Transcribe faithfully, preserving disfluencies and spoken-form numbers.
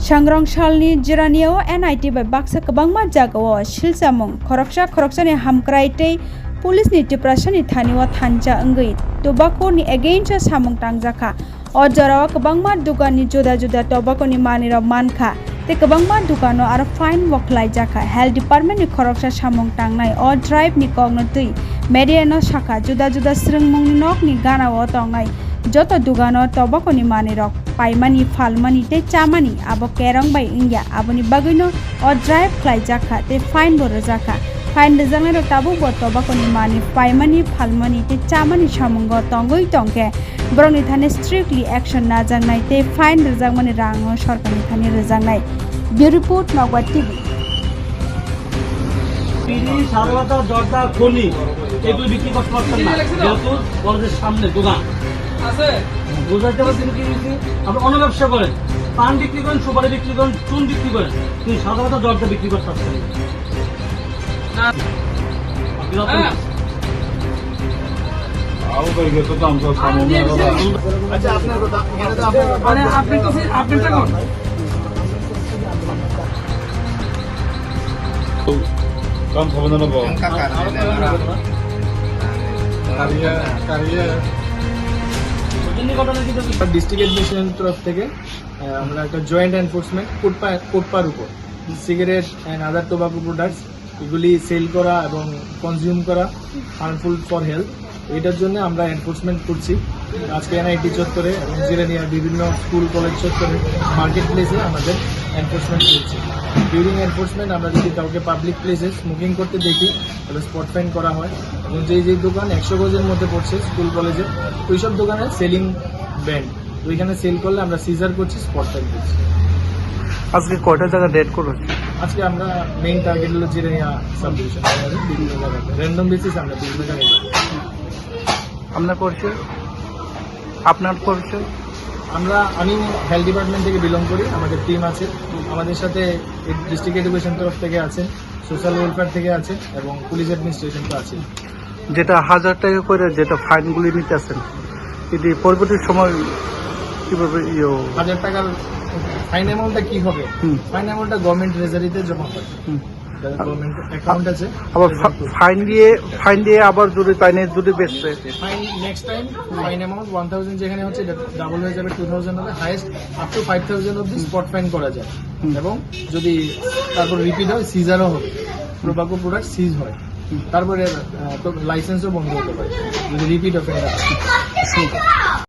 Sangrong salni Jiraniao N I T bai baksa kwbangma jagao silchamung, khoroksa khoroksani hamkrai tei police ni tiprasani thanio thansa wngwi tobacco ni against o samung tangjakha. O jorao kwbangma dukan ni juda juda tobacco ni manwi rok mankha tei kwbangma dukano aro fine bo khlaijakha. Health department ni khoroksa samung tangnai o drive ni kokno twi media no sakha, juda juda swrwngmung ni nok ni ganao tongnai joto dukano tobacco ni manwi rok paimani, phalmani tei chamani abo kerong bai wngya, aboni bagwino o drive khlaijakha tei fine bo rwjakha. Fine rwjaknairok tabukbo tobacco ni manwi paimani, phalmani tei chamani samungo tongwi tongkhe borokni thani strictly action najaknai tei fine rwjakmani rangno sorkarni thani rwjaknai. Bureau Report, Nokbar T V. বিড়ি, সাদা পাতা, জর্দা, খনি, এগুলো বিক্রি করতে পারছেন না, যেহেতু কলেজের সামনে দোকান। বুঝাইতে পারছি না কি বলছি? আপনি অন্য ব্যবসা করেন, পান বিক্রি করেন, সুপারি বিক্রি করেন, চুন বিক্রি করেন, কিন্তু সাদা পাতা, জর্দা বিক্রি করতে পারছেন না। আপনি যত आओ भाई, ये तो काम का सामान है। আচ্ছা, আপনার কথা, এখানে তো আপনার কথা। আরে, আপনি তো সেই, আপনি তো এখন। কাম হবে না, না, বাবা। কারিয়া, কারিয়া। ডিস্ট্রিক্ট অ্যাডমিনিস্ট্রেশন তরফ থেকে, আহ, আমরা একটা জয়েন্ট এনফোর্সমেন্ট কোটপা-, কোটপার উপর cigarette and other tobacco products এগুলি সেল করা এবং কনজিউম করা হার্মফুল ফর হেলথ, এটার জন্য আমরা এনফোর্সমেন্ট করছি। আজকে এনআইটি চত্বরে এবং জিরানিয়ার বিভিন্ন স্কুল কলেজ চত্বরে, মার্কেট প্লেসে আমাদের এনফোর্সমেন্ট চলছে। ডিউরিং এনফোর্সমেন্ট আমরা যদি কাউকে পাবলিক প্লেসে স্মোকিং করতে দেখি, তাহলে স্পট ফাইন করা হয়। এবং যেই যেই দোকান একশো গজের মধ্যে পড়ছে স্কুল কলেজে, ওইসব দোকানে সেলিং ব্যান্ড। তো এখানে সেল করলে আমরা সিজার করছি, স্পট ফাইন করছি। আজকে কয়টা জায়গা রেড করেছে? আজকে আমরা মেইন টার্গেট হলো জিরানিয়া সাব ডিভিশন, আমাদের বিভিন্ন জায়গাতে র্যান্ডম বেসিস আমরা বিভিন্ন জায়গায় যাই। আপনার পরিচয়? আপনার পরিচয়? আমরা, আমি হেলথ ডিপার্টমেন্ট থেকে বিলং করি, আমাদের টিম আছে, আমাদের সাথে ডিস্ট্রিক্ট এডুকেশন তরফ থেকে আছে, সোশ্যাল ওয়েলফেয়ার থেকে আছে এবং পুলিশ অ্যাডমিনিস্ট্রেশন তো আছে। যেটা হাজার টাকা করে যেটা ফাইনগুলি নিতেছেন, এটি পরবর্তী সময় কিভাবে ইয়ে হবে? হাজার টাকার ফাইন অ্যামাউন্টটা কি হবে? হুম। ফাইন অ্যামাউন্টটা গভর্নমেন্ট ট্রেজারিতে জমা হয়। হুম। গভর্নমেন্ট অ্যাকাউন্ট আছে। আবার ফা-, ফাইন দিয়ে, ফাইন দিয়ে আবার যদি তাই নিয়ে যদি বেচতে? Fine next time fine amount one thousand যেখানে হচ্ছে, এটা ডাবল হয়ে যাবে, টু থাউজেন্ড হবে, highest up to five thousand অবধি স্পট ফাইন করা যায়। হুম। এবং যদি তারপর রিপিট হয়, সিজারও হবে, টোবাকো প্রোডাক্ট সিজ হয়, হুম। তারপরে, আহ, তো লাইসেন্সও বন্ধ হতে পারে যদি রিপিট অফেন্ডার।